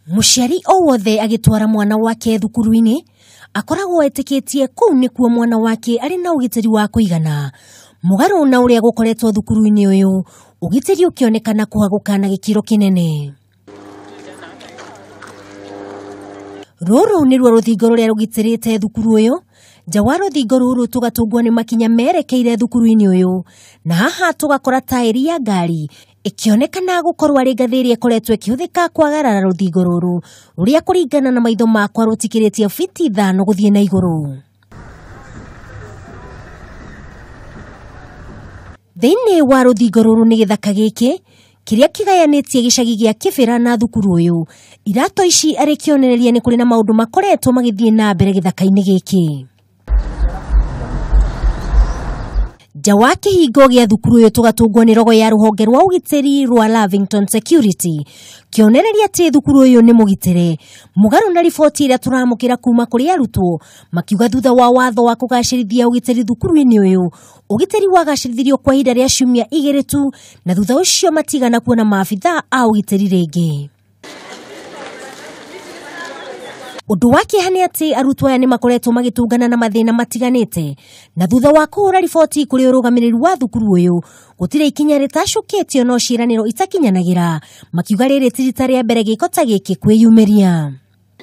Mũciari o wothe agĩtwara mwana wake thukuru-inĩ akoragwo etĩkĩtie kũu nĩkuo mwana wake arĩ na ũgitĩri wa kũigana. Mũgarũ na ũrĩa gũkoretwo thukuru-inĩ ũyũ, ũgitĩri ũkĩonekana kũhagũka na gĩkĩro kĩnene. Rũrũ nĩruo rũthingo rũrĩa rũgitĩrĩte thukuru ũyũ. Nja wa rũthingo rũrũ tũgatũngwo nĩ makinya merekeire thukuru-inĩ ũyũ, na haha tũgakora taĩri ya ngari ĩkĩonekana gũkorwo arĩ ngathĩ ĩrĩa ĩkoretwo ĩkĩhũthĩka kwagarara rũthingo rũrũ rũrĩa kũringana na maitho makwa rũtikĩrĩtie fiti 5 gũthiĩ na igũrũ. Thĩinĩ wa rũthingo rũrũ nĩ gĩthaka gĩkĩ kĩrĩa kĩgayanĩtie gĩcagi gĩa Kĩbĩra na thukuru ũyũ. Iratũ ici arĩ kĩonereria nĩ kũrĩ na maũndũ makoretwo magĩthiĩ na mbere gĩthaka-inĩ gĩkĩ. Nja wa kĩhingo gĩa thukuru ũyũ tũgatũngwo nĩ rogo ya rũhonge rwa ũgitĩri rwa Lavington Security, kĩonereria atĩ thukuru ũyũ nĩ mũgitĩre. Mũgarũ na riboti ĩrĩa tũramũkĩra kuma kũrĩ arutwo makiuga thutha wa watho wa kũgacĩrithia ũgitĩri thukuru-inĩ ũyũ, ũgitĩri wagacĩrithirio kwa ihinda rĩa ciumia 2 tu, na thutha ũcio matigana kuona maabitha a ũgitĩri rĩngĩ. Ũndũ wa kĩeha nĩ atĩ arutwo aya nĩ makoretwo magĩtũngana na mathĩna matiganĩte, na thutha wa kũhũra riboti kũrĩ ũrũgamĩrĩri wa thukuru ũyũ gũtirĩ ikinya rĩtacũkĩtio no ciĩranĩro itakinyanagĩra, makiuga rĩrĩ ti rita rĩa mbere gĩko ta gĩkĩ kwĩyumĩria.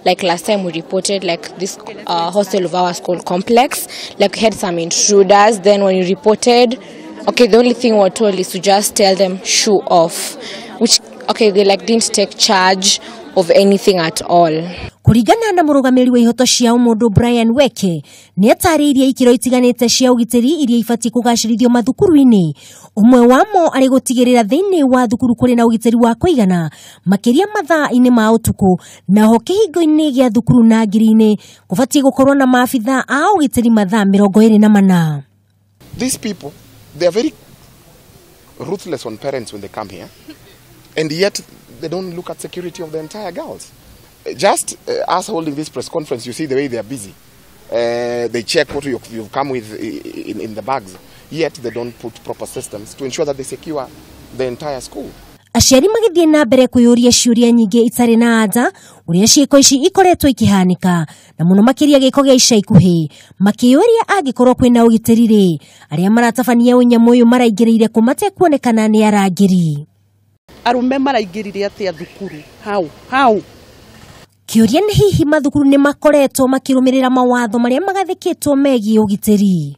Like last time we reported like this hostel of our school complex, like we had some intruders. Then when you reported, okay, the only thing we were told is to just tell them shoe off, which okay, they like didn't take charge of anything at all. Kũringana na mũrũgamĩrĩri wa ihoto cia ũmũndũ Brian Weke, nĩ atarĩirie ikĩro itiganĩte cia ũgitĩri iria ibatiĩ kũgacĩrithio mathukuru-inĩ. Ũmwe wamo arĩ gũtigĩrĩra thĩinĩ wa thukuru kũrĩ na ũgitĩri wa kũigana, makĩria mathaa-inĩ ma ũtukũ, naho kĩhingo-inĩ gĩa thukuru na ngiri-inĩ kũbatiĩ gũkorwo na maabitha a ũgitĩri mathaa 24. These people, they are very ruthless on parents when they come here, and yet they don't look at security of the entire girls. Just us holding this press conference, you see the way they are busy. They check what you've come with in the bags, yet they don't put proper systems to ensure that they secure the entire school. Aciari magĩthiĩ na mbere kwĩyũria ciũria nyingĩ itarĩ na anja ũrĩa ciĩko ici ikoretwo ikĩhanĩka, na mũno makĩria gĩko gĩa ica ikuhĩ, makĩyũria angĩkorwo kwĩna ũgitĩri rĩ, arĩa maratabania ũnyamũ ũyũ maraingĩrĩire kũ matekuonekana nĩ arangĩri. Arũme maraingĩrire atĩa thukuru? How? Kĩũria nĩ hihi mathukuru nĩ makoretwo makĩrũmĩrĩra mawatho marĩa magathĩkĩtwo megiĩ ũgitĩri.